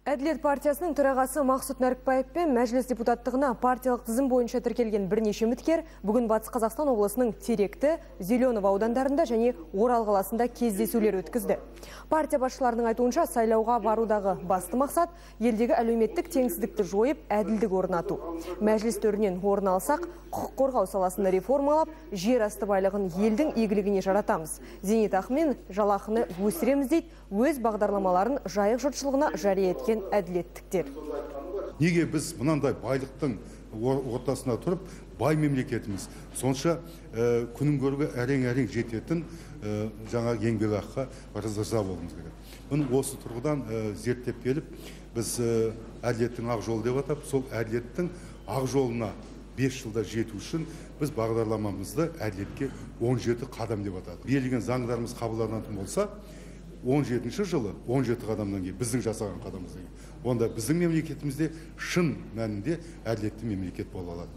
Әділет партиясының төрағасы Мақсұт Нәрікбаев пен Мәжіліс депутаттығына партиялық тізім бойынша тіркелген бірнеше үміткер бүгін Батыс Қазақстан облысының Теректі, Зеленов аудандарында және Орал қаласында кездесулер өткізді. Партия басшыларының айтуынша, сайлауға барудағы басты мақсат елдегі әлеуметтік теңсіздікті жойып, әділдік орнату. Мәжіліс төрінен орын алсақ, құқық қорғау саласын реформалап, жер асты байлығын елдің игілігіне жаратамыз. Зейнетақы мен жалақыны өсіреміз дейді өз бағдарламаларын жайық жұртшылығына жария еткен әділеттіктер. Неге біз мынандай байлықтың ортасына тұрып, бай мемлекетіміз сонша күнін көруге әрең-әрең жететін жаңа еңбекақыға риза болуымыз керек. Бұны осы тұрғыдан зерттеп келіп, біз әділеттің ақ жолы деп атап, сол әділеттің ақ жолына 5 жылда жету үшін біз бағдарламамызды әділетке 17 қадам деп атадық. Берілген заңдарымыз қабылданатын болса, 17 жылы 17 қадамнан кейін біздің жасаған қадамымыздан кейін, онда біздің мемлекетімізде шын мәнінде әділетті мемлекет бола алады.